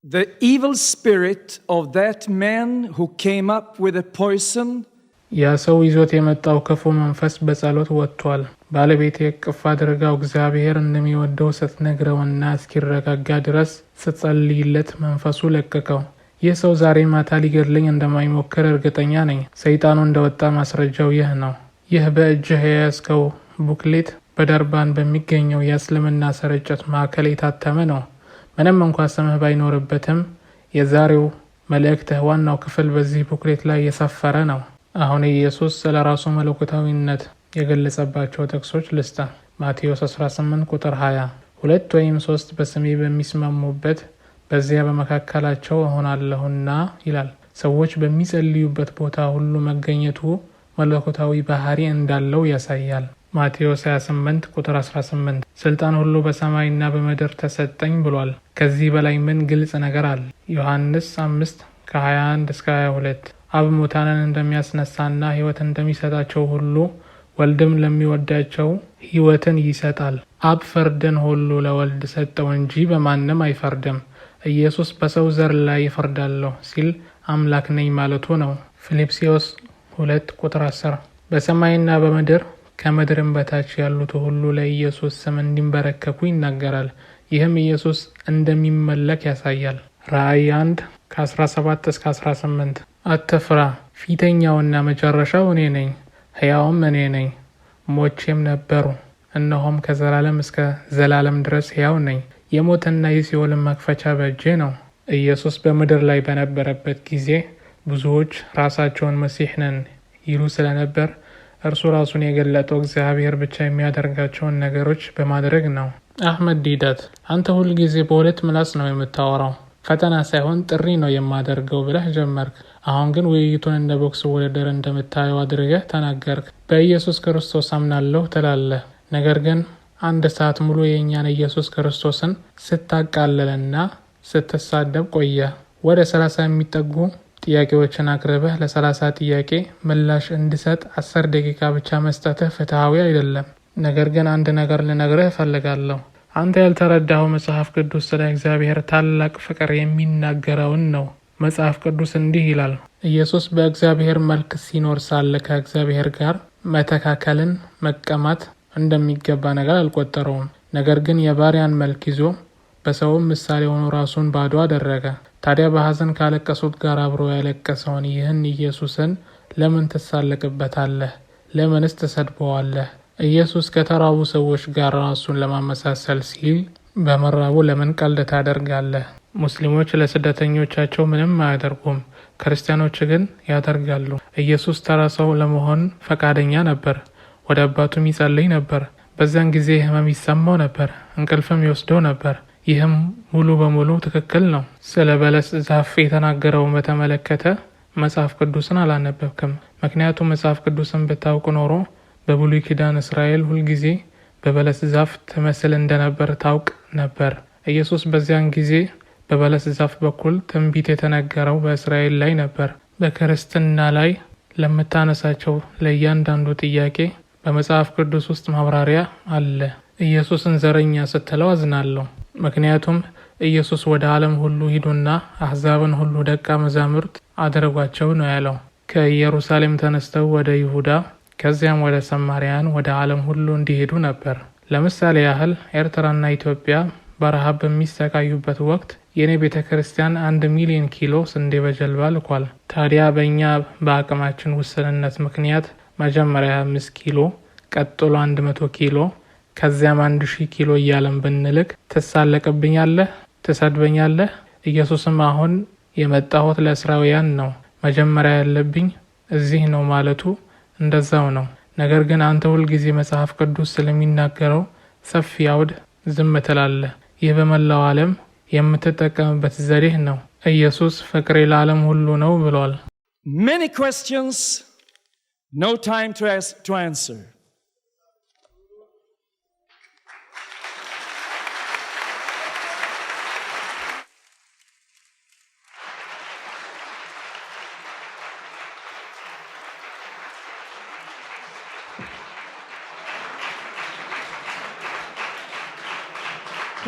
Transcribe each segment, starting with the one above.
The evil spirit of that man who came up with the poison ያ ሰው ይዞት የመጣው ክፉ መንፈስ በጸሎት ወጥቷል። ባለቤቴ እቅፍ አድርጋው እግዚአብሔር እንደሚወደው ስትነግረውና እስኪረጋጋ ድረስ ስትጸልይለት መንፈሱ ለቀቀው። ይህ ሰው ዛሬ ማታ ሊገድለኝ እንደማይሞክር እርግጠኛ ነኝ። ሰይጣኑ እንደወጣ ማስረጃው ይህ ነው። ይህ በእጅህ የያዝከው booklet በደርባን በሚገኘው የእስልምና ስርጭት ማዕከል የታተመ ነው። ምንም እንኳ ስምህ ባይኖርበትም የዛሬው መልእክትህ ዋናው ክፍል በዚህ booklet ላይ የሰፈረ ነው። አሁን ኢየሱስ ስለ ራሱ መለኮታዊነት የገለጸባቸው ጥቅሶች ልስጥ። ማቴዎስ 18 ቁጥር 20፣ ሁለት ወይም ሶስት በስሜ በሚስማሙበት በዚያ በመካከላቸው እሆናለሁና ይላል። ሰዎች በሚጸልዩበት ቦታ ሁሉ መገኘቱ መለኮታዊ ባህሪ እንዳለው ያሳያል። ማቴዎስ 28 ቁጥር 18፣ ስልጣን ሁሉ በሰማይና በምድር ተሰጠኝ ብሏል። ከዚህ በላይ ምን ግልጽ ነገር አለ? ዮሐንስ 5 ከ21 እስከ 22፣ አብ ሙታንን እንደሚያስነሳና ሕይወት እንደሚሰጣቸው ሁሉ ወልድም ለሚወዳቸው ሕይወትን ይሰጣል። አብ ፍርድን ሁሉ ለወልድ ሰጠው እንጂ በማንም አይፈርድም። ኢየሱስ በሰው ዘር ላይ እፈርዳለሁ ሲል አምላክ ነኝ ማለቱ ነው። ፊልጵስዩስ 2 ቁጥር 10፣ በሰማይና በምድር ከምድርም በታች ያሉት ሁሉ ለኢየሱስ ስም እንዲንበረከኩ ይናገራል። ይህም ኢየሱስ እንደሚመለክ ያሳያል። ራእይ 1 ከ17 እስከ 18፣ አትፍራ፣ ፊተኛውና መጨረሻው እኔ ነኝ፣ ሕያውም እኔ ነኝ። ሞቼም ነበርሁ፣ እነሆም ከዘላለም እስከ ዘላለም ድረስ ሕያው ነኝ። የሞትና የሲኦልን መክፈቻ በእጄ ነው። ኢየሱስ በምድር ላይ በነበረበት ጊዜ ብዙዎች ራሳቸውን መሲህ ነን ይሉ ስለነበር እርሱ ራሱን የገለጠው እግዚአብሔር ብቻ የሚያደርጋቸውን ነገሮች በማድረግ ነው። አህመድ ዲዳት፣ አንተ ሁል ጊዜ በሁለት ምላስ ነው የምታወራው። ፈተና ሳይሆን ጥሪ ነው የማደርገው ብለህ ጀመርክ። አሁን ግን ውይይቱን እንደ ቦክስ ውድድር እንደምታየው አድርገህ ተናገርክ። በኢየሱስ ክርስቶስ አምናለሁ ትላለህ። ነገር ግን አንድ ሰዓት ሙሉ የእኛን ኢየሱስ ክርስቶስን ስታቃልልና ስትሳደብ ቆየህ። ወደ 30 የሚጠጉ ጥያቄዎችን አቅርበህ ለ30 ጥያቄ ምላሽ እንድሰጥ 10 ደቂቃ ብቻ መስጠትህ ፍትሃዊ አይደለም። ነገር ግን አንድ ነገር ልነግርህ እፈልጋለሁ። አንተ ያልተረዳኸው መጽሐፍ ቅዱስ ስለ እግዚአብሔር ታላቅ ፍቅር የሚናገረውን ነው። መጽሐፍ ቅዱስ እንዲህ ይላል፣ ኢየሱስ በእግዚአብሔር መልክ ሲኖር ሳለ ከእግዚአብሔር ጋር መተካከልን መቀማት እንደሚገባ ነገር አልቆጠረውም። ነገር ግን የባሪያን መልክ ይዞ በሰውም ምሳሌ ሆኖ ራሱን ባዶ አደረገ። ታዲያ በሐዘን ካለቀሱት ጋር አብሮ ያለቀሰውን ይህን ኢየሱስን ለምን ትሳለቅበታለህ? ለምንስ ትሰድበዋለህ? ኢየሱስ ከተራቡ ሰዎች ጋር ራሱን ለማመሳሰል ሲል በመራቡ ለምን ቀልድ ታደርጋለህ? ሙስሊሞች ለስደተኞቻቸው ምንም አያደርጉም፣ ክርስቲያኖች ግን ያደርጋሉ። ኢየሱስ ተራ ሰው ለመሆን ፈቃደኛ ነበር። ወደ አባቱም ይጸልይ ነበር። በዚያን ጊዜ ህመም ይሰማው ነበር፣ እንቅልፍም ይወስደው ነበር። ይህም ሙሉ በሙሉ ትክክል ነው። ስለ በለስ ዛፍ የተናገረውን በተመለከተ መጽሐፍ ቅዱስን አላነበብክም። ምክንያቱም መጽሐፍ ቅዱስን ብታውቅ ኖሮ በብሉይ ኪዳን እስራኤል ሁልጊዜ በበለስ ዛፍ ትመስል እንደነበር ታውቅ ነበር። ኢየሱስ በዚያን ጊዜ በበለስ ዛፍ በኩል ትንቢት የተነገረው በእስራኤል ላይ ነበር። በክርስትና ላይ ለምታነሳቸው ለእያንዳንዱ ጥያቄ በመጽሐፍ ቅዱስ ውስጥ ማብራሪያ አለ። ኢየሱስን ዘረኛ ስትለው አዝናለሁ። ምክንያቱም ኢየሱስ ወደ ዓለም ሁሉ ሂዱና አሕዛብን ሁሉ ደቀ መዛሙርት አድርጓቸው ነው ያለው። ከኢየሩሳሌም ተነስተው ወደ ይሁዳ ከዚያም ወደ ሰማርያን ወደ ዓለም ሁሉ እንዲሄዱ ነበር። ለምሳሌ ያህል ኤርትራና ኢትዮጵያ በረሃብ በሚሰቃዩበት ወቅት የኔ ቤተ ክርስቲያን 1 ሚሊዮን ኪሎ ስንዴ በጀልባ ልኳል። ታዲያ በእኛ በአቅማችን ውስንነት ምክንያት መጀመሪያ 5 ኪሎ፣ ቀጥሎ 100 ኪሎ፣ ከዚያም 1000 ኪሎ እያለን ብንልክ ትሳለቅብኛለህ? ትሰድበኛለህ? ኢየሱስም አሁን የመጣሁት ለእስራኤላውያን ነው፣ መጀመሪያ ያለብኝ እዚህ ነው ማለቱ እንደዛው ነው። ነገር ግን አንተ ሁልጊዜ መጽሐፍ ቅዱስ ስለሚናገረው ሰፊ አውድ ዝም ትላለህ። ይህ በመላው ዓለም የምትጠቀምበት ዘዴህ ነው። ኢየሱስ ፍቅሬ ለዓለም ሁሉ ነው ብሏል። Many questions, no time to ask, to answer.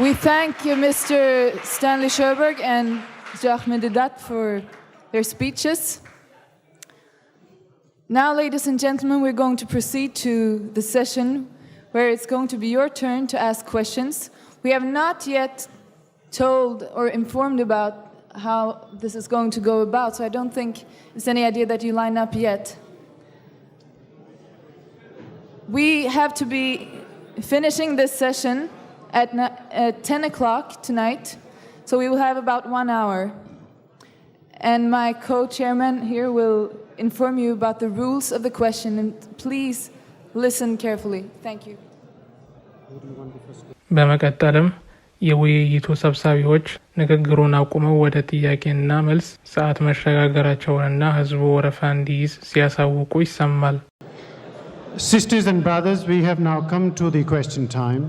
We thank you, Mr. Stanley Sjöberg and Mr. Ahmed Deedat, for their speeches. Now, ladies and gentlemen, we're going to proceed to the session where it's going to be your turn to ask questions. We have not yet told or informed about how this is going to go about, so I don't think it's any idea that you line up yet. We have to be finishing this session at 10 o'clock tonight, so we will have about one hour. And my co-chairman here will inform you about the rules of the question, and please listen carefully. Thank you. በመቀጠልም የውይይቱ ሰብሳቢዎች ንግግሩን አቁመው ወደ ጥያቄና መልስ ሰዓት መሸጋገራቸውንና ህዝቡ ወረፋ እንዲይዝ ሲያሳውቁ ይሰማል። Sisters and brothers, we have now come to the question time.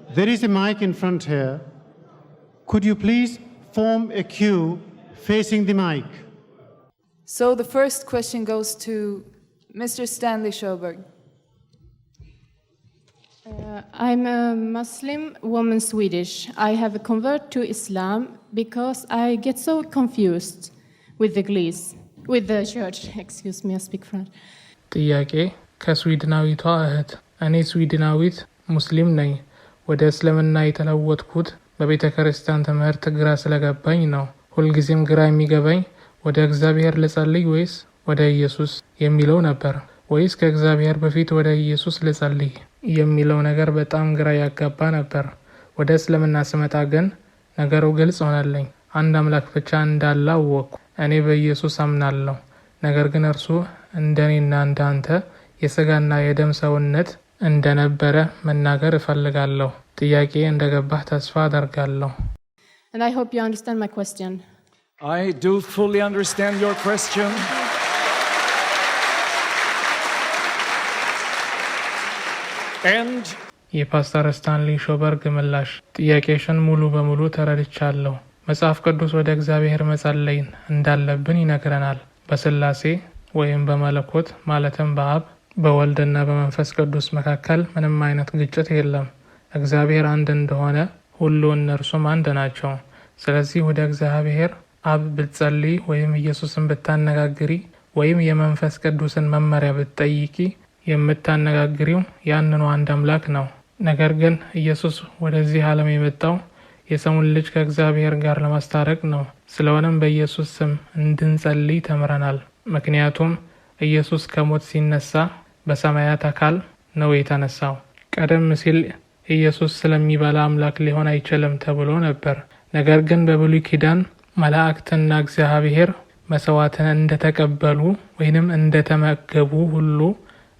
There is a mic in front here. Could you please form a queue facing the mic? So the first question goes to Mr. Stanley Sjöberg. I'm a Muslim woman, Swedish. I have converted to Islam because I get so confused with the Église, with the church. Excuse me, I speak French. ጥያቄ ከስዊድናዊቷ እህት። እኔ ስዊድናዊት ሙስሊም ነኝ። ወደ እስልምና የተለወጥኩት በቤተ ክርስቲያን ትምህርት ግራ ስለገባኝ ነው። ሁልጊዜም ግራ የሚገባኝ ወደ እግዚአብሔር ልጸልይ ወይስ ወደ ኢየሱስ የሚለው ነበር። ወይስ ከእግዚአብሔር በፊት ወደ ኢየሱስ ልጸልይ የሚለው ነገር በጣም ግራ ያጋባ ነበር። ወደ እስልምና ስመጣ ግን ነገሩ ግልጽ ሆነልኝ። አንድ አምላክ ብቻ እንዳለ አወቅኩ። እኔ በኢየሱስ አምናለሁ። ነገር ግን እርሱ እንደኔና እንዳንተ የስጋና የደም ሰውነት እንደነበረ መናገር እፈልጋለሁ። ጥያቄዬ እንደገባህ ተስፋ አደርጋለሁ። And I hope you understand my question. I do fully understand your question. And የፓስተር ስታንሊ ሾበርግ ምላሽ። ጥያቄሽን ሙሉ በሙሉ ተረድቻለሁ። መጽሐፍ ቅዱስ ወደ እግዚአብሔር መጸለይን እንዳለብን ይነግረናል። በስላሴ ወይም በመለኮት፣ ማለትም በአብ፣ በወልድና በመንፈስ ቅዱስ መካከል ምንም አይነት ግጭት የለም። እግዚአብሔር አንድ እንደሆነ ሁሉ እነርሱም አንድ ናቸው። ስለዚህ ወደ እግዚአብሔር አብ ብትጸልይ ወይም ኢየሱስን ብታነጋግሪ ወይም የመንፈስ ቅዱስን መመሪያ ብትጠይቂ የምታነጋግሪው ያንኑ አንድ አምላክ ነው። ነገር ግን ኢየሱስ ወደዚህ ዓለም የመጣው የሰውን ልጅ ከእግዚአብሔር ጋር ለማስታረቅ ነው። ስለሆነም በኢየሱስ ስም እንድንጸልይ ተምረናል። ምክንያቱም ኢየሱስ ከሞት ሲነሳ በሰማያት አካል ነው የተነሳው። ቀደም ሲል ኢየሱስ ስለሚበላ አምላክ ሊሆን አይችልም ተብሎ ነበር። ነገር ግን በብሉይ ኪዳን መላእክትና እግዚአብሔር መስዋዕትን እንደተቀበሉ ወይንም እንደተመገቡ ሁሉ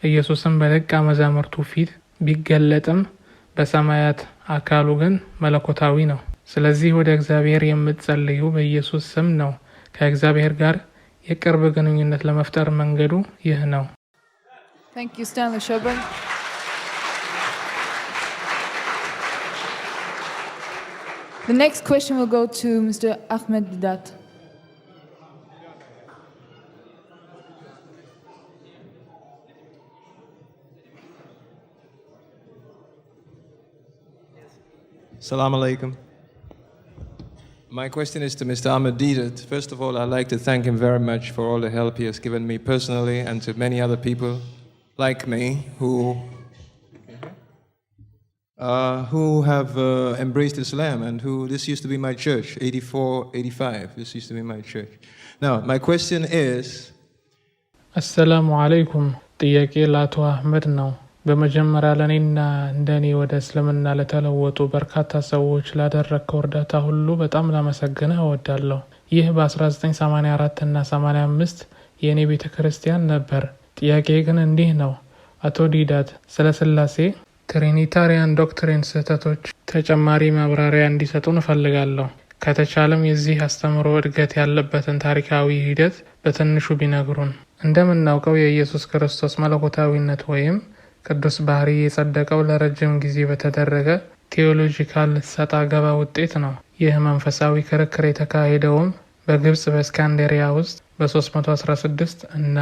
ኢየሱስም በደቀ መዛሙርቱ ፊት ቢገለጥም በሰማያት አካሉ ግን መለኮታዊ ነው። ስለዚህ ወደ እግዚአብሔር የምትጸልዩ በኢየሱስ ስም ነው። ከእግዚአብሔር ጋር የቅርብ ግንኙነት ለመፍጠር መንገዱ ይህ ነው። Thank you, Stanley Sjöberg. The next question will go to Mr. Ahmed Deedat. Salam alaikum. My question is to Mr. Ahmed Deedat. First of all, I'd like to thank him very much for all the help he has given me personally and to many other people like me who have embraced Islam and who, this used to be my church, 84, 85, this used to be my church. Now, my question is, አሰላሙ አለይኩም። ጥያቄ ለአቶ አህመድ ነው። በመጀመሪያ ለእኔና እንደኔ ወደ እስልምና ለተለወጡ በርካታ ሰዎች ላደረግከው እርዳታ ሁሉ በጣም ላመሰግንህ እወዳለሁ። ይህ በ1984 እና 85 የእኔ ቤተ ክርስቲያን ነበር። ጥያቄ ግን እንዲህ ነው። አቶ ዲዳት ስለ ስላሴ Trinitarian doctrine ስህተቶች ተጨማሪ ማብራሪያ እንዲሰጡን እፈልጋለሁ። ከተቻለም የዚህ አስተምህሮ እድገት ያለበትን ታሪካዊ ሂደት በትንሹ ቢነግሩን። እንደምናውቀው የኢየሱስ ክርስቶስ መለኮታዊነት ወይም ቅዱስ ባህሪ የጸደቀው ለረጅም ጊዜ በተደረገ theological ሰጣ ገባ ውጤት ነው። ይህ መንፈሳዊ ክርክር የተካሄደውም በግብጽ በእስካንዴሪያ ውስጥ በ316 እና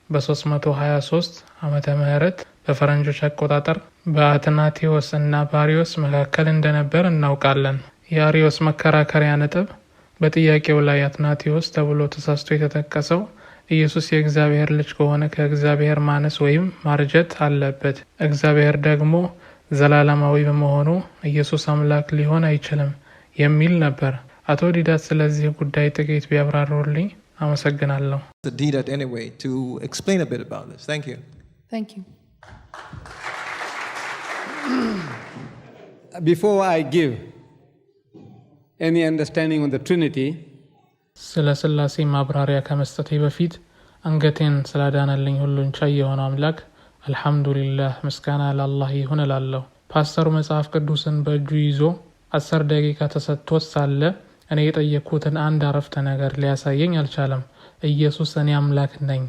በ323 ዓመተ ምህረት በፈረንጆች አቆጣጠር በአትናቴዎስ እና በአሪዮስ መካከል እንደነበር እናውቃለን። የአሪዮስ መከራከሪያ ነጥብ በጥያቄው ላይ አትናቴዎስ ተብሎ ተሳስቶ የተጠቀሰው ኢየሱስ የእግዚአብሔር ልጅ ከሆነ ከእግዚአብሔር ማነስ ወይም ማርጀት አለበት፣ እግዚአብሔር ደግሞ ዘላለማዊ በመሆኑ ኢየሱስ አምላክ ሊሆን አይችልም የሚል ነበር። አቶ ዲዳት ስለዚህ ጉዳይ ጥቂት ቢያብራሩልኝ አመሰግናለሁ። Mr. Deedat, anyway, to explain a bit about this. Thank you. Thank you. Before I give any understanding on the Trinity, ስለ ስላሴ ማብራሪያ ከመስጠቴ በፊት አንገቴን ስላዳነልኝ ሁሉን ቻይ የሆነው አምላክ አልሐምዱሊላህ ምስጋና ለአላህ ይሁን እላለሁ። ፓስተሩ መጽሐፍ ቅዱስን በእጁ ይዞ 10 ደቂቃ ተሰጥቶት ሳለ እኔ የጠየቅኩትን አንድ አረፍተ ነገር ሊያሳየኝ አልቻለም። ኢየሱስ እኔ አምላክ ነኝ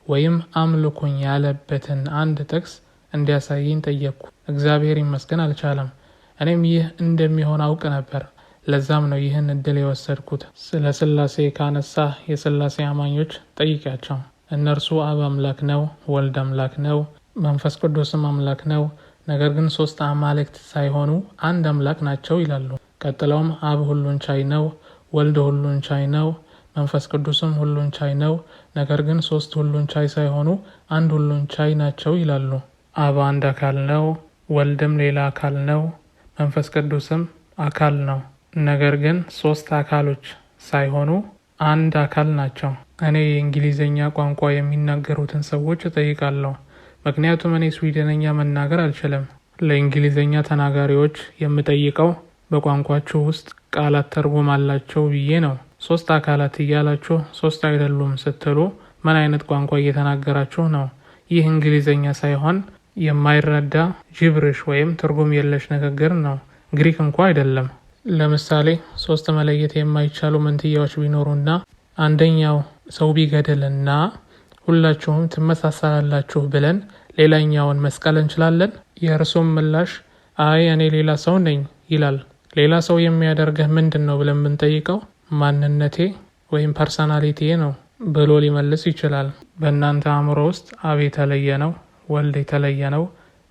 ወይም አምልኩኝ ያለበትን አንድ ጥቅስ እንዲያሳየኝ ጠየቅኩ። እግዚአብሔር ይመስገን አልቻለም። እኔም ይህ እንደሚሆን አውቅ ነበር። ለዛም ነው ይህን እድል የወሰድኩት። ስለ ስላሴ ካነሳህ የስላሴ አማኞች ጠይቃቸው። እነርሱ አብ አምላክ ነው፣ ወልድ አምላክ ነው፣ መንፈስ ቅዱስም አምላክ ነው። ነገር ግን ሶስት አማልክት ሳይሆኑ አንድ አምላክ ናቸው ይላሉ። ቀጥለውም አብ ሁሉን ቻይ ነው፣ ወልድ ሁሉን ቻይ ነው፣ መንፈስ ቅዱስም ሁሉን ቻይ ነው። ነገር ግን ሶስት ሁሉን ቻይ ሳይሆኑ አንድ ሁሉን ቻይ ናቸው ይላሉ። አብ አንድ አካል ነው፣ ወልድም ሌላ አካል ነው፣ መንፈስ ቅዱስም አካል ነው። ነገር ግን ሶስት አካሎች ሳይሆኑ አንድ አካል ናቸው። እኔ የእንግሊዝኛ ቋንቋ የሚናገሩትን ሰዎች እጠይቃለሁ። ምክንያቱም እኔ ስዊድንኛ መናገር አልችልም። ለእንግሊዝኛ ተናጋሪዎች የምጠይቀው በቋንቋችሁ ውስጥ ቃላት ትርጉም አላቸው ብዬ ነው። ሶስት አካላት እያላችሁ ሶስት አይደሉም ስትሉ ምን አይነት ቋንቋ እየተናገራችሁ ነው? ይህ እንግሊዝኛ ሳይሆን የማይረዳ gibberish ወይም ትርጉም የለሽ ንግግር ነው። ግሪክ እንኳ አይደለም። ለምሳሌ ሶስት መለየት የማይቻሉ መንትያዎች ቢኖሩና አንደኛው ሰው ቢገድልና ሁላችሁም ትመሳሰላላችሁ ብለን ሌላኛውን መስቀል እንችላለን? የእርሱም ምላሽ አይ እኔ ሌላ ሰው ነኝ ይላል። ሌላ ሰው የሚያደርግህ ምንድን ነው ብለን ብንጠይቀው ማንነቴ ወይም personality ነው ብሎ ሊመልስ ይችላል። በእናንተ አእምሮ ውስጥ አብ የተለየ ነው፣ ወልድ የተለየ ነው፣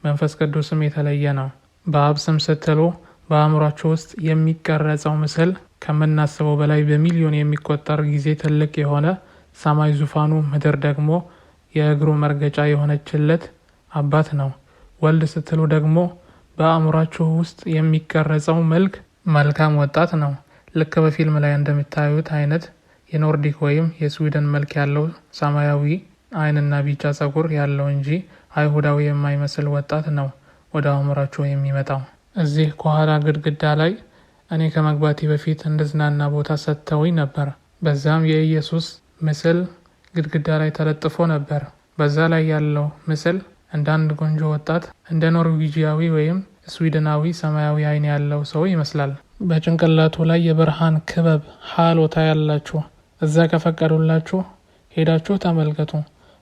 መንፈስ ቅዱስም የተለየ ነው። በአብ ስም ስትሉ በአእምሯችሁ ውስጥ የሚቀረጸው ምስል ከምናስበው በላይ በሚሊዮን የሚቆጠር ጊዜ ትልቅ የሆነ፣ ሰማይ ዙፋኑ፣ ምድር ደግሞ የእግሩ መርገጫ የሆነችለት አባት ነው። ወልድ ስትሉ ደግሞ በአእምሯችሁ ውስጥ የሚቀረጸው መልክ መልካም ወጣት ነው። ልክ በፊልም ላይ እንደምታዩት አይነት የኖርዲክ ወይም የስዊድን መልክ ያለው፣ ሰማያዊ አይንና ቢጫ ጸጉር ያለው እንጂ አይሁዳዊ የማይመስል ወጣት ነው ወደ አእምሯችሁ የሚመጣው። እዚህ ከኋላ ግድግዳ ላይ እኔ ከመግባቴ በፊት እንድዝናና ቦታ ሰጥተውኝ ነበር። በዛም የኢየሱስ ምስል ግድግዳ ላይ ተለጥፎ ነበር። በዛ ላይ ያለው ምስል እንደ አንድ ቆንጆ ወጣት፣ እንደ ኖርዌጂያዊ ወይም ስዊድናዊ ሰማያዊ አይን ያለው ሰው ይመስላል። በጭንቅላቱ ላይ የብርሃን ክበብ halo ታያላችሁ። እዛ ከፈቀዱላችሁ ሄዳችሁ ተመልከቱ።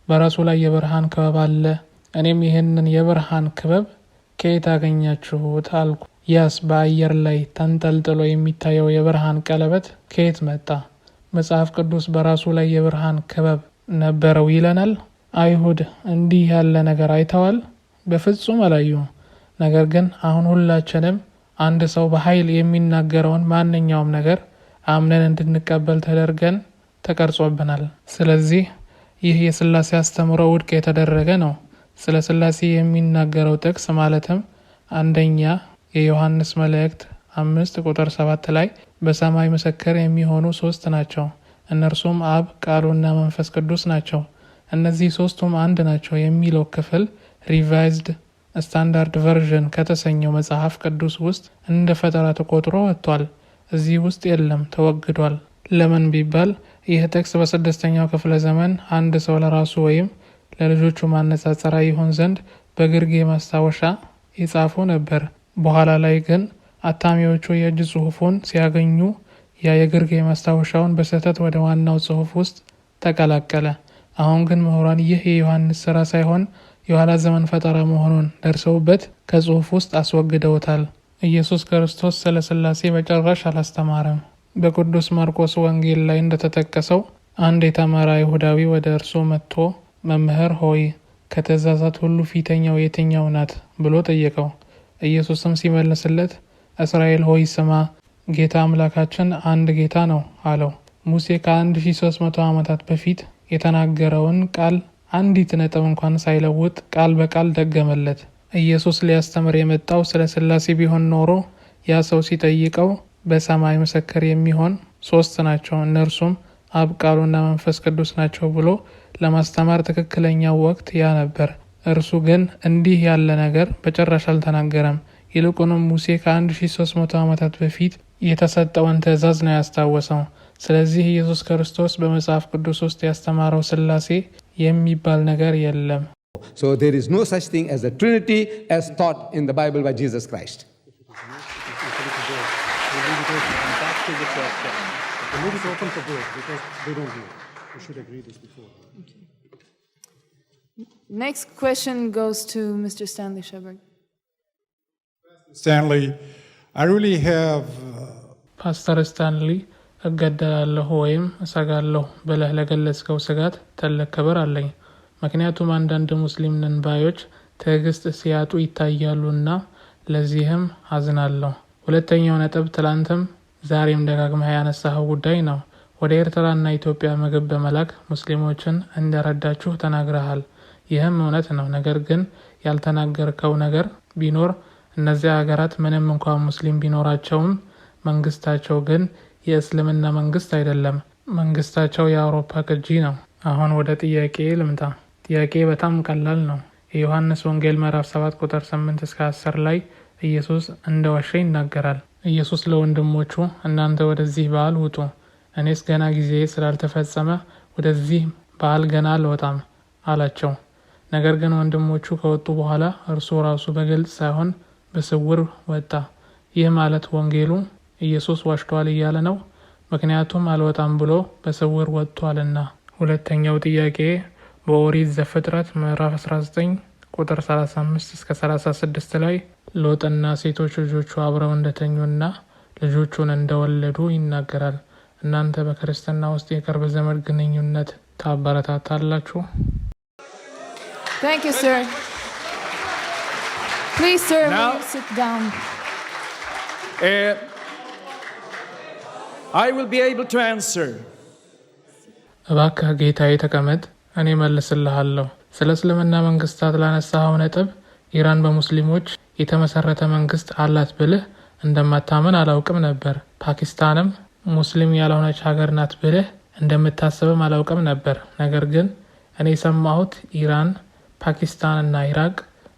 በራሱ ላይ የብርሃን ክበብ አለ። እኔም ይህንን የብርሃን ክበብ ከየት አገኛችሁት አልኩ። ያስ በአየር ላይ ተንጠልጥሎ የሚታየው የብርሃን ቀለበት ከየት መጣ? መጽሐፍ ቅዱስ በራሱ ላይ የብርሃን ክበብ ነበረው ይለናል። አይሁድ እንዲህ ያለ ነገር አይተዋል? በፍጹም አላዩም። ነገር ግን አሁን ሁላችንም አንድ ሰው በኃይል የሚናገረውን ማንኛውም ነገር አምነን እንድንቀበል ተደርገን ተቀርጾብናል። ስለዚህ ይህ የስላሴ አስተምህሮ ውድቅ የተደረገ ነው። ስለ ስላሴ የሚናገረው ጥቅስ ማለትም አንደኛ የዮሐንስ መልእክት 5 ቁጥር 7 ላይ በሰማይ ምስክር የሚሆኑ ሶስት ናቸው፣ እነርሱም አብ፣ ቃሉና መንፈስ ቅዱስ ናቸው፣ እነዚህ ሶስቱም አንድ ናቸው የሚለው ክፍል Revised Standard Version ከተሰኘው መጽሐፍ ቅዱስ ውስጥ እንደ ፈጠራ ተቆጥሮ ወጥቷል። እዚህ ውስጥ የለም፣ ተወግዷል። ለምን ቢባል ይህ ጥቅስ በስድስተኛው ክፍለ ዘመን አንድ ሰው ለራሱ ወይም ለልጆቹ ማነጻጸሪያ ይሆን ዘንድ በግርጌ ማስታወሻ የጻፈው ነበር። በኋላ ላይ ግን አታሚዎቹ የእጅ ጽሑፉን ሲያገኙ ያ የግርጌ ማስታወሻውን በስህተት ወደ ዋናው ጽሑፍ ውስጥ ተቀላቀለ። አሁን ግን ምሁራን ይህ የዮሐንስ ስራ ሳይሆን የኋላ ዘመን ፈጠራ መሆኑን ደርሰውበት ከጽሑፍ ውስጥ አስወግደውታል። ኢየሱስ ክርስቶስ ስለ ስላሴ በጭራሽ አላስተማረም። በቅዱስ ማርቆስ ወንጌል ላይ እንደተጠቀሰው አንድ የተማረ አይሁዳዊ ወደ እርሱ መጥቶ መምህር ሆይ፣ ከትእዛዛት ሁሉ ፊተኛው የትኛው ናት ብሎ ጠየቀው። ኢየሱስም ሲመልስለት እስራኤል ሆይ ስማ፣ ጌታ አምላካችን አንድ ጌታ ነው አለው። ሙሴ ከ1300 ዓመታት በፊት የተናገረውን ቃል አንዲት ነጥብ እንኳን ሳይለውጥ ቃል በቃል ደገመለት። ኢየሱስ ሊያስተምር የመጣው ስለ ሥላሴ ቢሆን ኖሮ ያ ሰው ሲጠይቀው በሰማይ ምስክር የሚሆን ሶስት ናቸው፣ እነርሱም አብ፣ ቃሉና መንፈስ ቅዱስ ናቸው ብሎ ለማስተማር ትክክለኛው ወቅት ያ ነበር። እርሱ ግን እንዲህ ያለ ነገር በጭራሽ አልተናገረም። ይልቁንም ሙሴ ከ1300 ዓመታት በፊት የተሰጠውን ትእዛዝ ነው ያስታወሰው። ስለዚህ ኢየሱስ ክርስቶስ በመጽሐፍ ቅዱስ ውስጥ ያስተማረው ሥላሴ የሚባል ነገር የለም። So there is no such thing as a Trinity as taught in the Bible by Jesus Christ. We'll leave it open. Back to the question. We'll leave it open for both because they don't know. We should agree this before. Next question goes to Mr. Stanley Shepard. Stanley, I really have ፓስተር ስታንሊ፣ እገደላለሁ ወይም እሰጋለሁ ብለህ ለገለጽከው ስጋት ትልቅ ክብር አለኝ። ምክንያቱም አንዳንድ ሙስሊም ነን ባዮች ትዕግስት ሲያጡ ይታያሉና ለዚህም አዝናለሁ። ሁለተኛው ነጥብ ትላንትም ዛሬም ደጋግመህ ያነሳኸው ጉዳይ ነው። ወደ ኤርትራና ኢትዮጵያ ምግብ በመላክ ሙስሊሞችን እንደረዳችሁ ተናግረሃል። ይህም እውነት ነው። ነገር ግን ያልተናገርከው ነገር ቢኖር እነዚያ ሀገራት ምንም እንኳን ሙስሊም ቢኖራቸውም መንግስታቸው ግን የእስልምና መንግስት አይደለም። መንግስታቸው የአውሮፓ ቅጂ ነው። አሁን ወደ ጥያቄ ልምጣ። ጥያቄ በጣም ቀላል ነው። የዮሐንስ ወንጌል ምዕራፍ 7 ቁጥር 8 እስከ 10 ላይ ኢየሱስ እንደዋሸ ይናገራል። ኢየሱስ ለወንድሞቹ እናንተ ወደዚህ በዓል ውጡ፣ እኔስ ገና ጊዜዬ ስላልተፈጸመ ወደዚህ በዓል ገና አልወጣም አላቸው። ነገር ግን ወንድሞቹ ከወጡ በኋላ እርሱ ራሱ በግልጽ ሳይሆን በስውር ወጣ። ይህ ማለት ወንጌሉ ኢየሱስ ዋሽቷል እያለ ነው። ምክንያቱም አልወጣም ብሎ በስውር ወጥቷልና። ሁለተኛው ጥያቄ በኦሪት ዘፍጥረት ምዕራፍ 19 ቁጥር 35 እስከ 36 ላይ ሎጥና ሴቶች ልጆቹ አብረው እንደተኙና ልጆቹን እንደወለዱ ይናገራል። እናንተ በክርስትና ውስጥ የቅርብ ዘመድ ግንኙነት ታበረታታላችሁ? Thank you, sir. Please, sir, may Now- you sit down. I will be able to answer. እባክህ ጌታዬ ተቀመጥ፣ እኔ መልስልሃለሁ። ስለ እስልምና መንግስታት ላነሳኸው ነጥብ ኢራን በሙስሊሞች የተመሰረተ መንግስት አላት ብልህ እንደማታምን አላውቅም ነበር። ፓኪስታንም ሙስሊም ያልሆነች ሀገር ናት ብልህ እንደምታስብም አላውቅም ነበር። ነገር ግን እኔ የሰማሁት ኢራን፣ ፓኪስታን እና ኢራቅ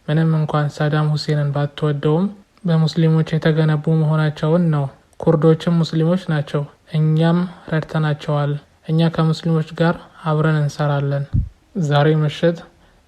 ምንም እንኳን ሳዳም ሁሴንን ባትወደውም በሙስሊሞች የተገነቡ መሆናቸውን ነው። ኩርዶችም ሙስሊሞች ናቸው። እኛም ረድተናቸዋል። እኛ ከሙስሊሞች ጋር አብረን እንሰራለን። ዛሬ ምሽት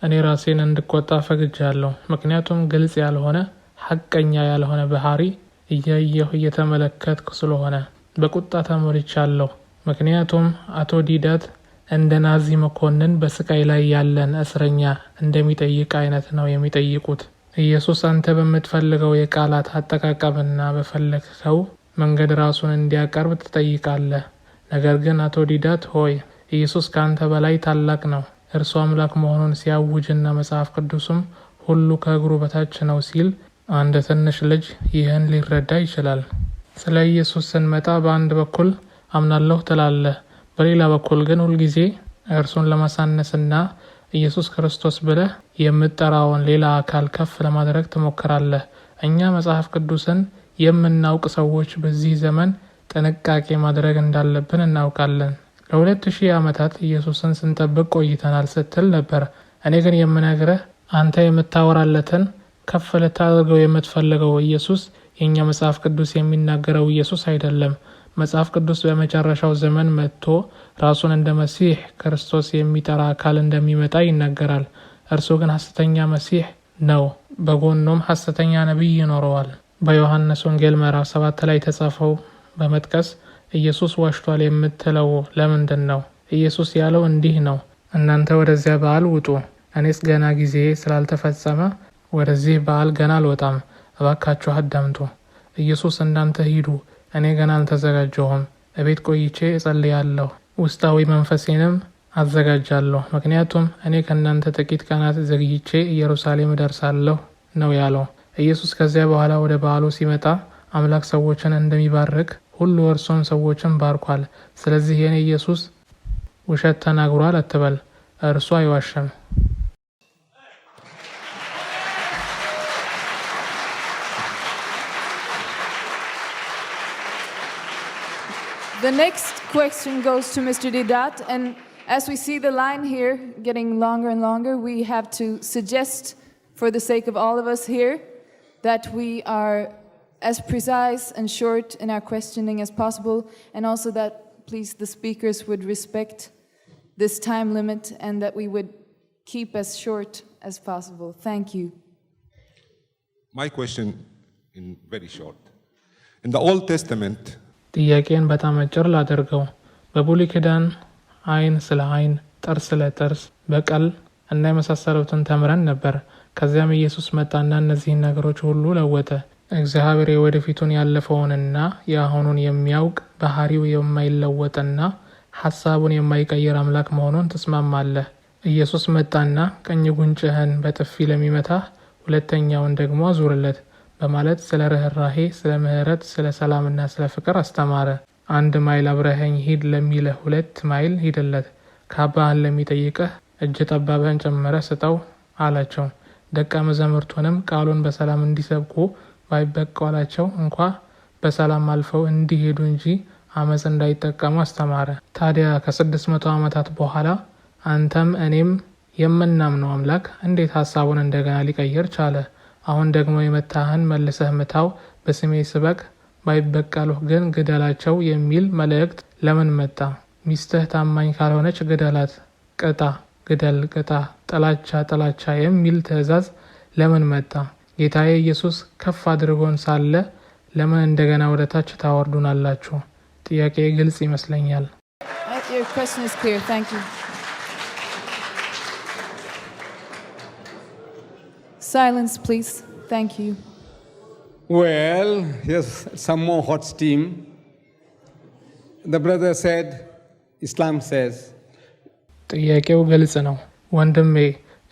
እኔ ራሴን እንድቆጣ ፈቅጃለሁ። ምክንያቱም ግልጽ ያልሆነ፣ ሐቀኛ ያልሆነ ባህሪ እያየሁ እየተመለከትኩ ስለሆነ በቁጣ ተሞልቻለሁ። ምክንያቱም አቶ ዲዳት እንደ ናዚ መኮንን በስቃይ ላይ ያለን እስረኛ እንደሚጠይቅ አይነት ነው የሚጠይቁት። ኢየሱስ አንተ በምትፈልገው የቃላት አጠቃቀምና በፈለግከው መንገድ ራሱን እንዲያቀርብ ትጠይቃለህ። ነገር ግን አቶ ዲዳት ሆይ፣ ኢየሱስ ከአንተ በላይ ታላቅ ነው። እርሱ አምላክ መሆኑን ሲያውጅና መጽሐፍ ቅዱስም ሁሉ ከእግሩ በታች ነው ሲል አንድ ትንሽ ልጅ ይህን ሊረዳ ይችላል። ስለ ኢየሱስ ስንመጣ በአንድ በኩል አምናለሁ ትላለህ፣ በሌላ በኩል ግን ሁልጊዜ እርሱን ለማሳነስና ኢየሱስ ክርስቶስ ብለህ የምትጠራውን ሌላ አካል ከፍ ለማድረግ ትሞክራለህ። እኛ መጽሐፍ ቅዱስን የምናውቅ ሰዎች በዚህ ዘመን ጥንቃቄ ማድረግ እንዳለብን እናውቃለን። ለ2000 ዓመታት ኢየሱስን ስንጠብቅ ቆይተናል ስትል ነበር። እኔ ግን የምነግርህ አንተ የምታወራለትን ከፍ ልታደርገው የምትፈልገው ኢየሱስ የእኛ መጽሐፍ ቅዱስ የሚናገረው ኢየሱስ አይደለም። መጽሐፍ ቅዱስ በመጨረሻው ዘመን መጥቶ ራሱን እንደ መሲህ ክርስቶስ የሚጠራ አካል እንደሚመጣ ይናገራል። እርሱ ግን ሐሰተኛ መሲህ ነው። በጎኑም ሐሰተኛ ነቢይ ይኖረዋል። በዮሐንስ ወንጌል ምዕራፍ 7 ላይ የተጻፈው በመጥቀስ ኢየሱስ ዋሽቷል የምትለው ለምንድን ነው? ኢየሱስ ያለው እንዲህ ነው፣ እናንተ ወደዚያ በዓል ውጡ፣ እኔስ ገና ጊዜ ስላልተፈጸመ ወደዚህ በዓል ገና አልወጣም። እባካችሁ አዳምጡ። ኢየሱስ እናንተ ሂዱ፣ እኔ ገና አልተዘጋጀሁም፣ እቤት ቆይቼ እጸልያለሁ፣ ውስጣዊ መንፈሴንም አዘጋጃለሁ፣ ምክንያቱም እኔ ከእናንተ ጥቂት ቀናት ዘግይቼ ኢየሩሳሌም እደርሳለሁ ነው ያለው። ኢየሱስ ከዚያ በኋላ ወደ በዓሉ ሲመጣ አምላክ ሰዎችን እንደሚባርክ ሁሉ እርሱም ሰዎችን ባርኳል። ስለዚህ የኔ ኢየሱስ ውሸት ተናግሯል አትበል፣ እርሱ አይዋሽም። The next question goes to Mr. Deedat, and as we see the line here getting longer and longer, we have to suggest, for the sake of all of us here, that we are as precise and short in our questioning as possible, and also that, please, the speakers would respect this time limit and that we would keep as short as possible. Thank you. My question, in very short. In the Old Testament, ጥያቄን በጣም አጭር ላደርገው። በብሉይ ኪዳን ዓይን ስለ ዓይን፣ ጥርስ ለጥርስ፣ በቀል እና የመሳሰሉትን ተምረን ነበር። ከዚያም ኢየሱስ መጣና እነዚህን ነገሮች ሁሉ ለወጠ። እግዚአብሔር የወደፊቱን ያለፈውንና የአሁኑን የሚያውቅ፣ ባህሪው የማይለወጥና ሀሳቡን የማይቀይር አምላክ መሆኑን ትስማማለህ። ኢየሱስ መጣና ቀኝ ጉንጭህን በጥፊ ለሚመታህ ሁለተኛውን ደግሞ አዙርለት በማለት ስለ ርኅራሄ፣ ስለ ምሕረት፣ ስለ ሰላምና ስለ ፍቅር አስተማረ። 1 ማይል አብረኸኝ ሂድ ለሚልህ 2 ማይል ሂድለት፣ ካባህን ለሚጠይቅህ እጀ ጠባብህን ጨምረህ ስጠው አላቸው። ደቀ መዛሙርቱንም ቃሉን በሰላም እንዲሰብኩ ባይበቀሏቸው እንኳ በሰላም አልፈው እንዲሄዱ እንጂ አመፅ እንዳይጠቀሙ አስተማረ። ታዲያ ከ600 ዓመታት በኋላ አንተም እኔም የምናምነው አምላክ እንዴት ሀሳቡን እንደገና ሊቀይር ቻለ? አሁን ደግሞ የመታህን መልሰህ ምታው፣ በስሜ ስበክ፣ ባይበቀሉህ ግን ግደላቸው የሚል መልእክት ለምን መጣ? ሚስትህ ታማኝ ካልሆነች ግደላት፣ ቅጣ፣ ግደል፣ ቅጣ፣ ጥላቻ፣ ጥላቻ የሚል ትዕዛዝ ለምን መጣ? ጌታዬ ኢየሱስ ከፍ አድርጎን ሳለ ለምን እንደገና ወደ ታች ታወርዱናላችሁ? ጥያቄ ግልጽ ይመስለኛል። Your question is clear. Thank you. Silence, please. Thank you. Well, here's some more hot steam. The brother said, Islam says, ጥያቄው ግልጽ ነው ወንድሜ።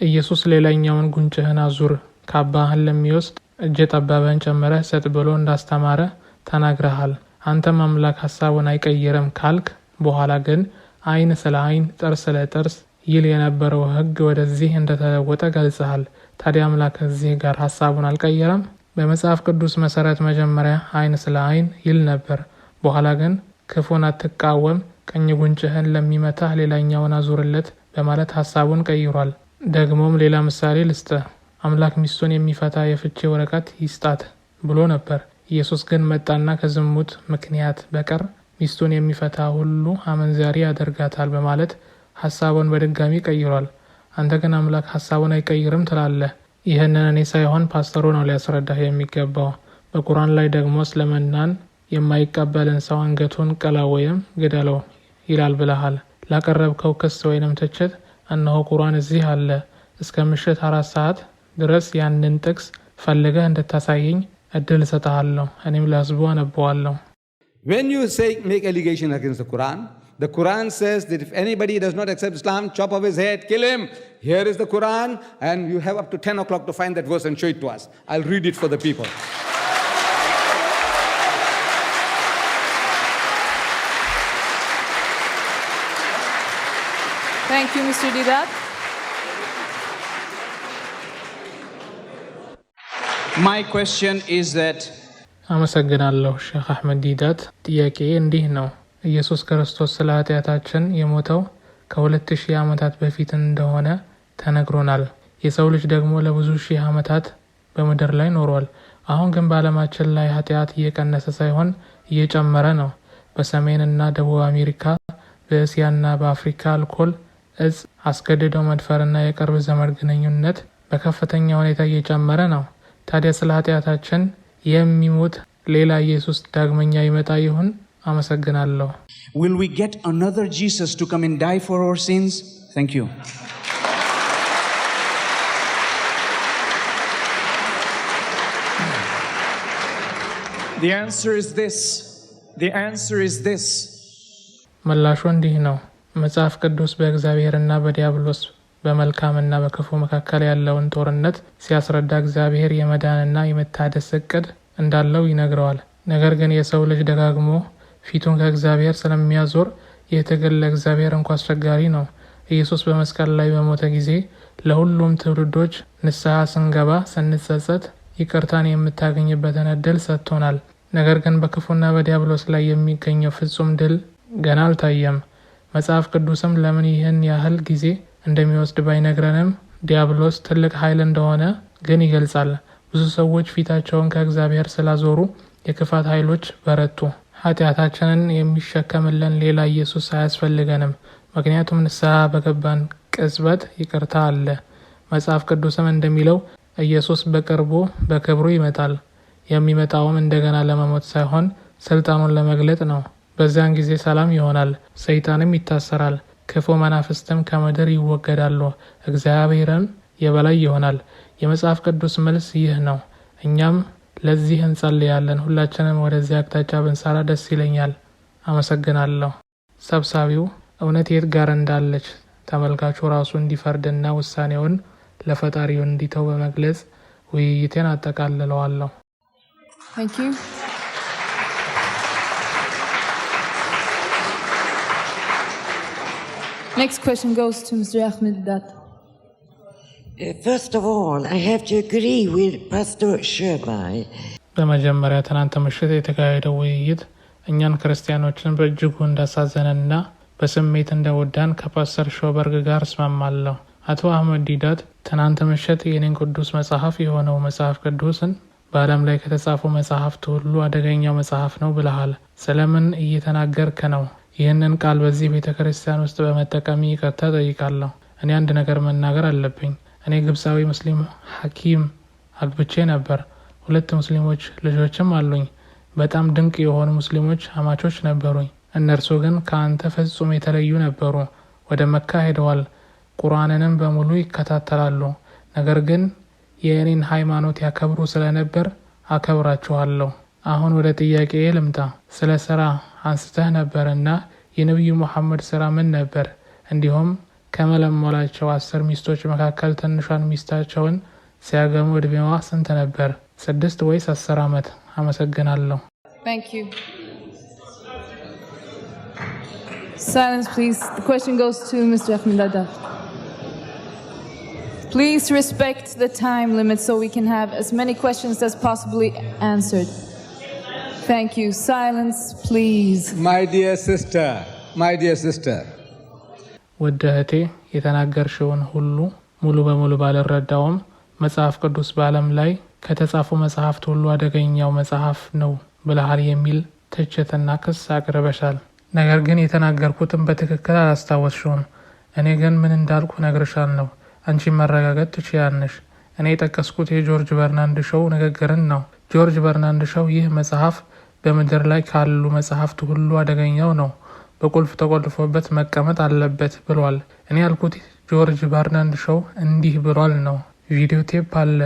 ኢየሱስ ሌላኛውን ጉንጭህን አዙር፣ ካባህን ለሚወስድ እጀ ጠባብህን ጨምረህ ስጥ ብሎ እንዳስተማረ ተናግረሃል። አንተም አምላክ ሀሳቡን አይቀይርም ካልክ በኋላ ግን ዓይን ስለ ዓይን፣ ጥርስ ለጥርስ ይል የነበረው ሕግ ወደዚህ እንደተለወጠ ገልጸሃል። ታዲያ አምላክ እዚህ ጋር ሀሳቡን አልቀየረም? በመጽሐፍ ቅዱስ መሰረት መጀመሪያ ዓይን ስለ ዓይን ይል ነበር። በኋላ ግን ክፉን አትቃወም፣ ቀኝ ጉንጭህን ለሚመታህ ሌላኛውን አዙርለት በማለት ሀሳቡን ቀይሯል። ደግሞም ሌላ ምሳሌ ልስጥህ። አምላክ ሚስቱን የሚፈታ የፍቺ ወረቀት ይስጣት ብሎ ነበር። ኢየሱስ ግን መጣና ከዝሙት ምክንያት በቀር ሚስቱን የሚፈታ ሁሉ አመንዛሪ ያደርጋታል በማለት ሀሳቡን በድጋሚ ቀይሯል። አንተ ግን አምላክ ሀሳቡን አይቀይርም ትላለህ። ይህንን እኔ ሳይሆን ፓስተሩ ነው ሊያስረዳህ የሚገባው። በቁርአን ላይ ደግሞ እስልምናን የማይቀበልን ሰው አንገቱን ቅላ ወይም ግደለው ይላል ብለሃል። ላቀረብከው ክስ ወይንም ትችት እነሆ ቁርአን እዚህ አለ። እስከ ምሽት 4 ሰዓት ድረስ ያንን ጥቅስ ፈልገህ እንድታሳየኝ እድል እሰጥሃለሁ። እኔም ለህዝቡ አነበዋለሁ። When you say make allegation against the Quran says that if anybody does not accept Islam, chop off his head, kill him. Here is the Quran, and you have up to 10 o'clock to find that verse and show it to us. I'll read it for the people. Thank you, Mr. Deedat. My question is that አመሰግናለሁ ሼክ አሕመድ ዲዳት። ጥያቄ እንዲህ ነው። ኢየሱስ ክርስቶስ ስለ ኃጢአታችን የሞተው ከ2000 ዓመታት በፊት እንደሆነ ተነግሮናል። የሰው ልጅ ደግሞ ለብዙ ሺህ ዓመታት በምድር ላይ ኖሯል። አሁን ግን በዓለማችን ላይ ኃጢአት እየቀነሰ ሳይሆን እየጨመረ ነው። በሰሜን እና ደቡብ አሜሪካ፣ በእስያና በአፍሪካ አልኮል፣ እጽ፣ አስገድዶ መድፈርና የቅርብ ዘመድ ግንኙነት በከፍተኛ ሁኔታ እየጨመረ ነው። ታዲያ ስለ ኃጢአታችን የሚሞት ሌላ ኢየሱስ ዳግመኛ ይመጣ ይሆን? አመሰግናለሁ። Will we get another Jesus to come and die for our sins? Thank you. The answer is this. The answer is this. ምላሹ እንዲህ ነው። መጽሐፍ ቅዱስ በእግዚአብሔርና በዲያብሎስ፣ በመልካምና በክፉ መካከል ያለውን ጦርነት ሲያስረዳ እግዚአብሔር የመዳንና የመታደስ እቅድ እንዳለው ይነግረዋል። ነገር ግን የሰው ልጅ ደጋግሞ ፊቱን ከእግዚአብሔር ስለሚያዞር ይህ ትግል ለእግዚአብሔር እንኳ አስቸጋሪ ነው። ኢየሱስ በመስቀል ላይ በሞተ ጊዜ ለሁሉም ትውልዶች ንስሐ ስንገባ፣ ስንጸጸት ይቅርታን የምታገኝበትን እድል ሰጥቶናል። ነገር ግን በክፉና በዲያብሎስ ላይ የሚገኘው ፍጹም ድል ገና አልታየም። መጽሐፍ ቅዱስም ለምን ይህን ያህል ጊዜ እንደሚወስድ ባይነግረንም ዲያብሎስ ትልቅ ኃይል እንደሆነ ግን ይገልጻል። ብዙ ሰዎች ፊታቸውን ከእግዚአብሔር ስላዞሩ የክፋት ኃይሎች በረቱ። ኃጢአታችንን የሚሸከምልን ሌላ ኢየሱስ አያስፈልገንም። ምክንያቱም ንስሐ በገባን ቅጽበት ይቅርታ አለ። መጽሐፍ ቅዱስም እንደሚለው ኢየሱስ በቅርቡ በክብሩ ይመጣል። የሚመጣውም እንደገና ለመሞት ሳይሆን ስልጣኑን ለመግለጥ ነው። በዚያን ጊዜ ሰላም ይሆናል፣ ሰይጣንም ይታሰራል፣ ክፉ መናፍስትም ከምድር ይወገዳሉ፣ እግዚአብሔርም የበላይ ይሆናል። የመጽሐፍ ቅዱስ መልስ ይህ ነው። እኛም ለዚህ እንጸልያለን። ሁላችንም ወደዚህ አቅጣጫ ብንሰራ ደስ ይለኛል። አመሰግናለሁ። ሰብሳቢው እውነት የት ጋር እንዳለች ተመልካቹ ራሱ እንዲፈርድና ውሳኔውን ለፈጣሪው እንዲተው በመግለጽ ውይይቴን አጠቃልለዋለሁ። Thank you. Next question goes to Mr. Ahmed Deedat. First of all, I have to agree with Pastor Sjöberg. በመጀመሪያ ትናንት ምሽት የተካሄደው ውይይት እኛን ክርስቲያኖችን በእጅጉ እንዳሳዘነንና በስሜት እንደጎዳን ከፓስተር ሾበርግ ጋር እስማማለሁ። አቶ አህመድ ዲዳት፣ ትናንት ምሽት የኔን ቅዱስ መጽሐፍ የሆነው መጽሐፍ ቅዱስን በዓለም ላይ ከተጻፉ መጽሐፍት ሁሉ አደገኛው መጽሐፍ ነው ብለሃል። ስለምን እየተናገርክ ነው? ይህንን ቃል በዚህ ቤተ ክርስቲያን ውስጥ በመጠቀሜ ይቅርታ ጠይቃለሁ። እኔ አንድ ነገር መናገር አለብኝ። እኔ ግብፃዊ ሙስሊም ሐኪም አግብቼ ነበር። ሁለት ሙስሊሞች ልጆችም አሉኝ። በጣም ድንቅ የሆኑ ሙስሊሞች አማቾች ነበሩኝ። እነርሱ ግን ከአንተ ፍጹም የተለዩ ነበሩ። ወደ መካ ሄደዋል። ቁርአንንም በሙሉ ይከታተላሉ። ነገር ግን የእኔን ሃይማኖት ያከብሩ ስለነበር አከብራቸዋለሁ። አሁን ወደ ጥያቄዬ ልምጣ። ስለ ስራ አንስተህ ነበርና የነቢዩ ሙሐመድ ስራ ምን ነበር? እንዲሁም ከመለመሏቸው 10 ሚስቶች መካከል ትንሿን ሚስታቸውን ሲያገቡ ዕድሜዋ ስንት ነበር? 6 ወይስ 10 ዓመት? አመሰግናለሁ። Thank you. Silence, please. The question goes to Mr. Ahmed Deedat. Please respect the time limit so we can have as many questions as possibly answered. Thank you. Silence, please. My dear sister, my dear sister, ውድ እህቴ፣ የተናገርሽውን ሁሉ ሙሉ በሙሉ ባልረዳውም መጽሐፍ ቅዱስ በዓለም ላይ ከተጻፉ መጽሐፍት ሁሉ አደገኛው መጽሐፍ ነው ብለሃል የሚል ትችትና ክስ አቅርበሻል። ነገር ግን የተናገርኩትን በትክክል አላስታወስሽውም። እኔ ግን ምን እንዳልኩ እነግርሻለሁ። አንቺን ማረጋገጥ ትችያለሽ። እኔ የጠቀስኩት የጆርጅ በርናርድ ሾው ንግግርን ነው። ጆርጅ በርናርድ ሾው ይህ መጽሐፍ በምድር ላይ ካሉ መጽሐፍት ሁሉ አደገኛው ነው፣ በቁልፍ ተቆልፎበት መቀመጥ አለበት ብሏል። እኔ ያልኩት ጆርጅ በርናርድ ሾው እንዲህ ብሏል ነው። ቪዲዮ ቴፕ አለ፣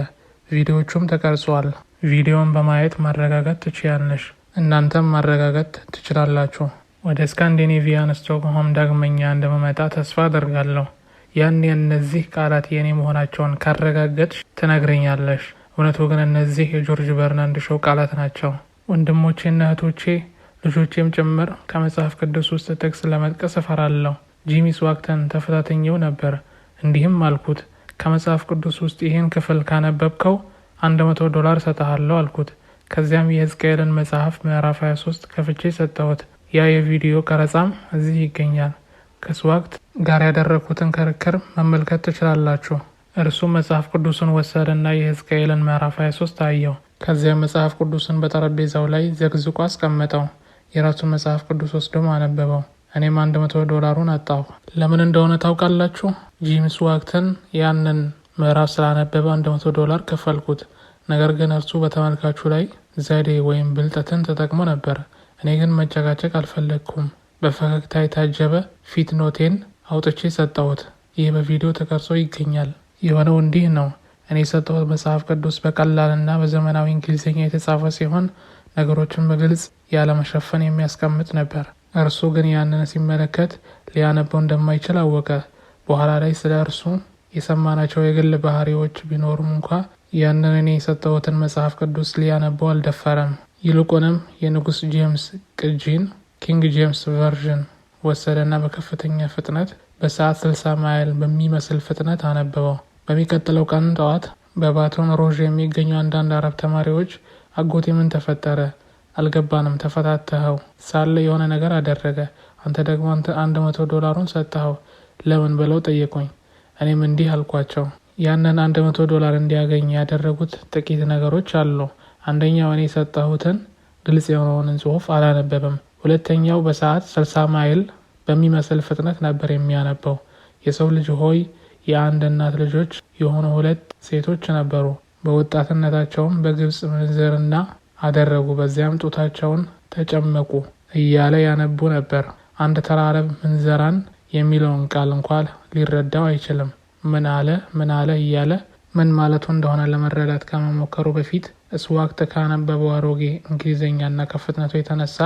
ቪዲዮዎቹም ተቀርጸዋል። ቪዲዮን በማየት ማረጋገጥ ትችያለሽ። እናንተም ማረጋገጥ ትችላላችሁ። ወደ ስካንዲኔቪያን ስቶክሆም ዳግመኛ እንደምመጣ ተስፋ አደርጋለሁ። ያኔ እነዚህ ቃላት የኔ መሆናቸውን ካረጋገጥሽ ትነግረኛለሽ። እውነቱ ግን እነዚህ የጆርጅ በርናርድ ሾው ቃላት ናቸው። ወንድሞቼና እህቶቼ፣ ልጆቼም ጭምር፣ ከመጽሐፍ ቅዱስ ውስጥ ጥቅስ ለመጥቀስ እፈራለሁ። ጂሚ ስዋግተን ተፈታትኜው ነበር። እንዲህም አልኩት፣ ከመጽሐፍ ቅዱስ ውስጥ ይህን ክፍል ካነበብከው $100 እሰጥሃለሁ አልኩት። ከዚያም የሕዝቅኤልን መጽሐፍ ምዕራፍ 23 ከፍቼ ሰጠሁት። ያ የቪዲዮ ቀረጻም እዚህ ይገኛል። ከስዋግት ጋር ያደረግኩትን ክርክር መመልከት ትችላላችሁ። እርሱም መጽሐፍ ቅዱስን ወሰደና የሕዝቅኤልን ምዕራፍ 23 አየው። ከዚያም መጽሐፍ ቅዱስን በጠረጴዛው ላይ ዘቅዝቆ አስቀመጠው። የራሱን መጽሐፍ ቅዱስ ወስዶም አነበበው። እኔም 100 ዶላሩን አጣሁ። ለምን እንደሆነ ታውቃላችሁ? ጂም ስዋግትን ያንን ምዕራፍ ስላነበበ 100 ዶላር ከፈልኩት። ነገር ግን እርሱ በተመልካቹ ላይ ዘዴ ወይም ብልጠትን ተጠቅሞ ነበር። እኔ ግን መጨቃጨቅ አልፈለግኩም። በፈገግታ የታጀበ ፊት ኖቴን አውጥቼ ሰጠሁት። ይህ በቪዲዮ ተቀርጾ ይገኛል። የሆነው እንዲህ ነው። እኔ የሰጠሁት መጽሐፍ ቅዱስ በቀላልና በዘመናዊ እንግሊዝኛ የተጻፈ ሲሆን ነገሮችን በግልጽ ያለመሸፈን የሚያስቀምጥ ነበር። እርሱ ግን ያንን ሲመለከት ሊያነበው እንደማይችል አወቀ። በኋላ ላይ ስለ እርሱ የሰማናቸው የግል ባህሪዎች ቢኖሩም እንኳ ያንን እኔ የሰጠሁትን መጽሐፍ ቅዱስ ሊያነበው አልደፈረም። ይልቁንም የንጉሥ ጄምስ ቅጂን፣ King James Version፣ ወሰደና በከፍተኛ ፍጥነት፣ በሰዓት 60 ማይል በሚመስል ፍጥነት አነበበው። በሚቀጥለው ቀን ጠዋት በባቶን ሮዥ የሚገኙ አንዳንድ አረብ ተማሪዎች "አጎቴ፣ ምን ተፈጠረ? አልገባንም። ተፈታተኸው ሳለ የሆነ ነገር አደረገ። አንተ ደግሞ 100 ዶላሩን ሰጠኸው። ለምን?" ብለው ጠየቁኝ። እኔም እንዲህ አልኳቸው። ያንን 100 ዶላር እንዲያገኝ ያደረጉት ጥቂት ነገሮች አሉ። አንደኛው እኔ የሰጠሁትን ግልጽ የሆነውን ጽሑፍ አላነበበም። ሁለተኛው በሰዓት 60 ማይል በሚመስል ፍጥነት ነበር የሚያነበው። "የሰው ልጅ ሆይ፣ የአንድ እናት ልጆች የሆኑ ሁለት ሴቶች ነበሩ። በወጣትነታቸውም በግብፅ ምንዝርና አደረጉ፣ በዚያም ጡታቸውን ተጨመቁ" እያለ ያነብ ነበር። አንድ ተራ አረብ ምንዘራን የሚለውን ቃል እንኳ ሊረዳው አይችልም። "ምን አለ? ምን አለ?" እያለ ምን ማለቱ እንደሆነ ለመረዳት ከመሞከሩ በፊት ስዋክት ካነበበው አሮጌ እንግሊዝኛና ከፍጥነቱ የተነሳ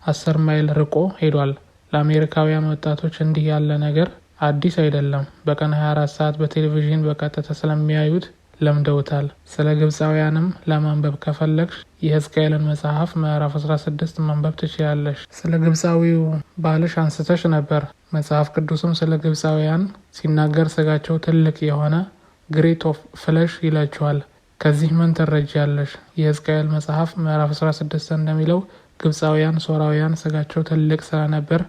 10 ማይል ርቆ ሄዷል። ለአሜሪካውያን ወጣቶች እንዲህ ያለ ነገር አዲስ አይደለም። በቀን 24 ሰዓት በቴሌቪዥን በቀጥታ ስለሚያዩት ለምደውታል። ስለ ግብፃውያንም ለማንበብ ከፈለግሽ የሕዝቅኤልን መጽሐፍ ምዕራፍ 16 ማንበብ ትችያለሽ። ስለ ግብፃዊው ባልሽ አንስተሽ ነበር። መጽሐፍ ቅዱስም ስለ ግብፃውያን ሲናገር ስጋቸው ትልቅ የሆነ፣ great of flesh ይላቸዋል። ከዚህ ምን ትረጃለሽ? የሕዝቅኤል መጽሐፍ ምዕራፍ 16 እንደሚለው ግብፃውያን፣ ሶራውያን ስጋቸው ትልቅ ስለነበር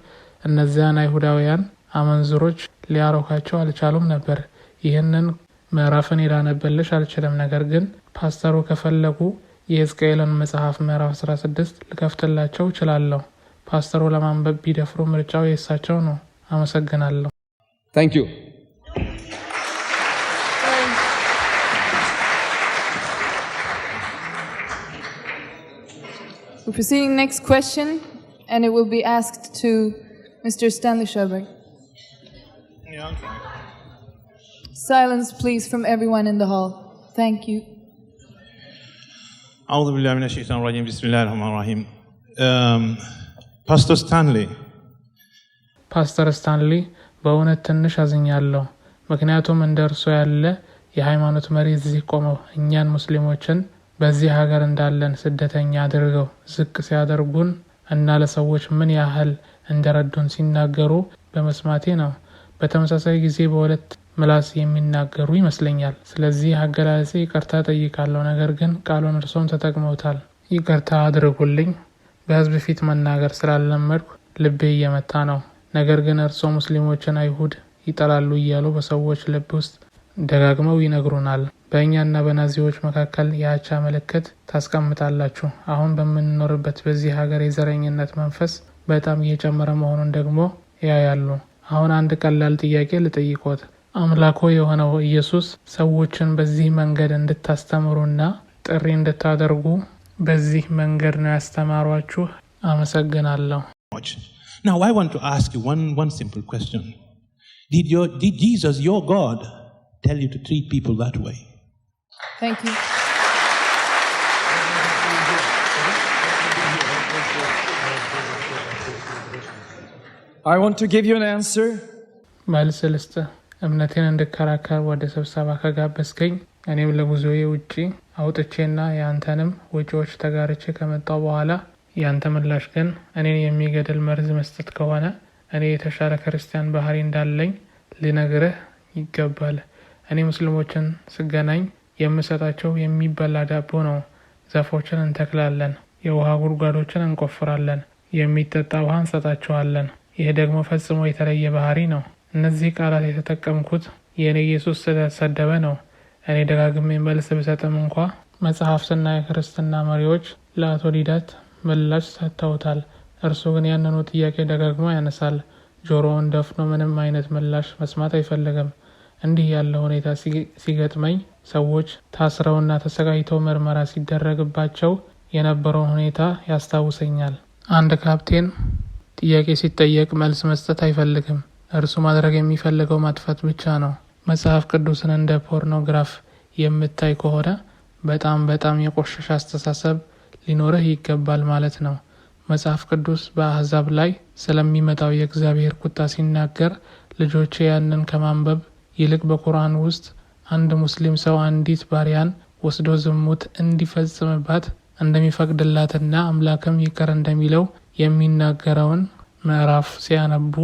እነዚያን አይሁዳውያን አመንዝሮች ሊያረካቸው አልቻሉም ነበር። ይህንን ምዕራፍ እኔ ላነብልሽ አልችልም። ነገር ግን ፓስተሩ ከፈለጉ የሕዝቅኤልን መጽሐፍ ምዕራፍ 16 ልከፍትላቸው እችላለሁ። ፓስተሩ ለማንበብ ቢደፍሩ ምርጫው የእሳቸው ነው። አመሰግናለሁ። Thank you. We're proceeding next question, and it will be asked to Mr. Stanley Sjöberg. Yeah, I'll try. Silence, please, from everyone in the hall. Thank you. أعوذ بالله من الشيطان الرجيم بسم الله الرحمن الرحيم. Pastor Stanley, ፓስተር ስታንሊ፣ በእውነት ትንሽ አዝኛለሁ። ምክንያቱም እንደ እርሶ ያለ የሃይማኖት መሪ እዚህ ቆመው እኛን ሙስሊሞችን በዚህ ሀገር እንዳለን ስደተኛ አድርገው ዝቅ ሲያደርጉን እና ለሰዎች ምን ያህል እንደረዱን ሲናገሩ በመስማቴ ነው። በተመሳሳይ ጊዜ በሁለት ምላስ የሚናገሩ ይመስለኛል። ስለዚህ አገላለጼ ይቅርታ ጠይቃለሁ። ነገር ግን ቃሉን እርሶም ተጠቅመውታል። ይቅርታ አድርጉልኝ። በህዝብ ፊት መናገር ስላለመድኩ ልቤ እየመታ ነው። ነገር ግን እርሶ ሙስሊሞችን አይሁድ ይጠላሉ እያሉ በሰዎች ልብ ውስጥ ደጋግመው ይነግሩናል። በእኛና በናዚዎች መካከል የአቻ ምልክት ታስቀምጣላችሁ። አሁን በምንኖርበት በዚህ ሀገር የዘረኝነት መንፈስ በጣም እየጨመረ መሆኑን ደግሞ ያያሉ። አሁን አንድ ቀላል ጥያቄ ልጠይቅዎት። አምላኮ የሆነው ኢየሱስ ሰዎችን በዚህ መንገድ እንድታስተምሩና ጥሪ እንድታደርጉ በዚህ መንገድ ነው ያስተማሯችሁ? አመሰግናለሁ። Much. Now, I want to ask you one simple question. Did Jesus, your God, tell you to treat people that way? Thank you. I want to give you an answer. መልስ ልስጥህ። እምነቴን እንድከራከር ወደ ስብሰባ ከጋበዝከኝ፣ እኔም ለጉዞዬ ውጪ አውጥቼና የአንተንም ወጪዎች ተጋርቼ ከመጣሁ በኋላ ያንተ ምላሽ ግን እኔን የሚገድል መርዝ መስጠት ከሆነ እኔ የተሻለ ክርስቲያን ባህሪ እንዳለኝ ልነግርህ ይገባል። እኔ ሙስሊሞችን ስገናኝ የምሰጣቸው የሚበላ ዳቦ ነው። ዛፎችን እንተክላለን፣ የውሃ ጉድጓዶችን እንቆፍራለን፣ የሚጠጣ ውሃ እንሰጣቸዋለን። ይህ ደግሞ ፈጽሞ የተለየ ባህሪ ነው። እነዚህ ቃላት የተጠቀምኩት የእኔ ኢየሱስ ስለተሰደበ ነው። እኔ ደጋግሜ መልስ ብሰጥም እንኳ መጽሐፍትና የክርስትና መሪዎች ለአቶ ዲዳት ምላሽ ሰጥተውታል። እርሱ ግን ያንኑ ጥያቄ ደጋግሞ ያነሳል። ጆሮውን ደፍኖ ምንም አይነት ምላሽ መስማት አይፈልግም። እንዲህ ያለ ሁኔታ ሲገጥመኝ ሰዎች ታስረውና ተሰቃይተው ምርመራ ሲደረግባቸው የነበረውን ሁኔታ ያስታውሰኛል። አንድ ካፕቴን ጥያቄ ሲጠየቅ መልስ መስጠት አይፈልግም። እርሱ ማድረግ የሚፈልገው ማጥፋት ብቻ ነው። መጽሐፍ ቅዱስን እንደ ፖርኖግራፍ የምታይ ከሆነ በጣም በጣም የቆሸሸ አስተሳሰብ ሊኖርህ ይገባል ማለት ነው። መጽሐፍ ቅዱስ በአሕዛብ ላይ ስለሚመጣው የእግዚአብሔር ቁጣ ሲናገር ልጆቼ ያንን ከማንበብ ይልቅ በቁርአን ውስጥ አንድ ሙስሊም ሰው አንዲት ባሪያን ወስዶ ዝሙት እንዲፈጽምባት እንደሚፈቅድላትና አምላክም ይቅር እንደሚለው የሚናገረውን ምዕራፍ ሲያነቡ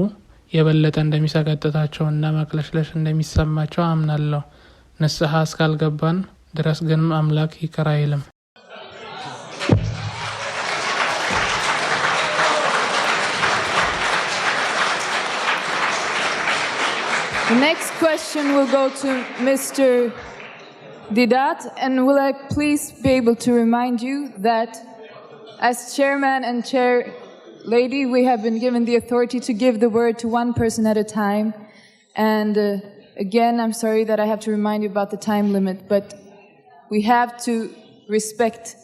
የበለጠ እንደሚሰቀጥጣቸውና ማቅለሽለሽ እንደሚሰማቸው አምናለሁ። ንስሐ እስካልገባን ድረስ ግን አምላክ ይቅር አይልም። The next question will go to Mr. Deedat, and will I please be able to remind you that as chairman and chair lady, we have been given the authority to give the word to one person at a time. And again, I'm sorry that I have to remind you about the time limit, but we have to respect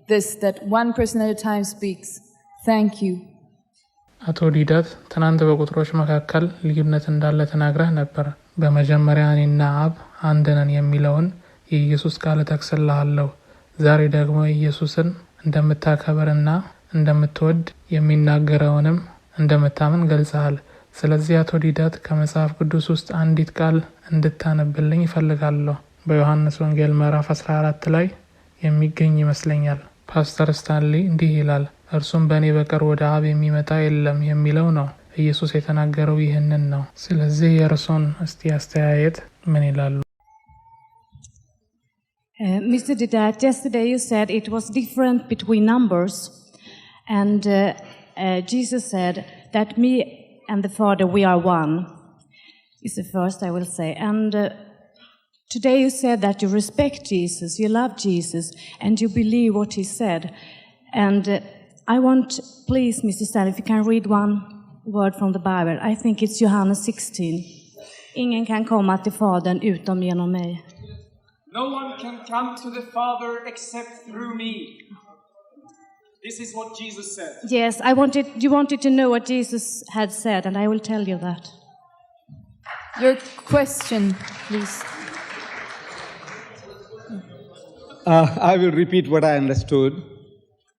this, that one person at a time speaks. Thank you. አቶ ዲዳት፣ ትናንት በቁጥሮች መካከል ልዩነት እንዳለ ተናግረህ ነበር። በመጀመሪያ እኔና አብ አንድ ነን የሚለውን የኢየሱስ ቃል እጠቅስልሃለሁ። ዛሬ ደግሞ ኢየሱስን እንደምታከብርና እንደምትወድ የሚናገረውንም እንደምታምን ገልጸሃል። ስለዚህ አቶ ዲዳት፣ ከመጽሐፍ ቅዱስ ውስጥ አንዲት ቃል እንድታነብልኝ እፈልጋለሁ። በዮሐንስ ወንጌል ምዕራፍ 14 ላይ የሚገኝ ይመስለኛል። ፓስተር ስታንሊ እንዲህ ይላል፣ እርሱም በእኔ በቀር ወደ አብ የሚመጣ የለም የሚለው ነው። ኢየሱስ የተናገረው ይህንን ነው። ስለዚህ የእርሶን እስቲ አስተያየት ምን ይላሉ? Mr. Deedat, yesterday you said it was different between numbers, and Jesus said that me and the Father, we are one, is the first I will say. And today you said that you respect Jesus, you love Jesus, and you believe what he said. And I want, please, Mr. Stanley, if you can read one word from the Bible. I think it's Johannes 16. Ingen kan komma till Fadern utom genom mig. No one can come to the Father except through me. This is what Jesus said. Yes, I wanted, you wanted to know what Jesus had said, and I will tell you that. Your question, please. I will repeat what I understood.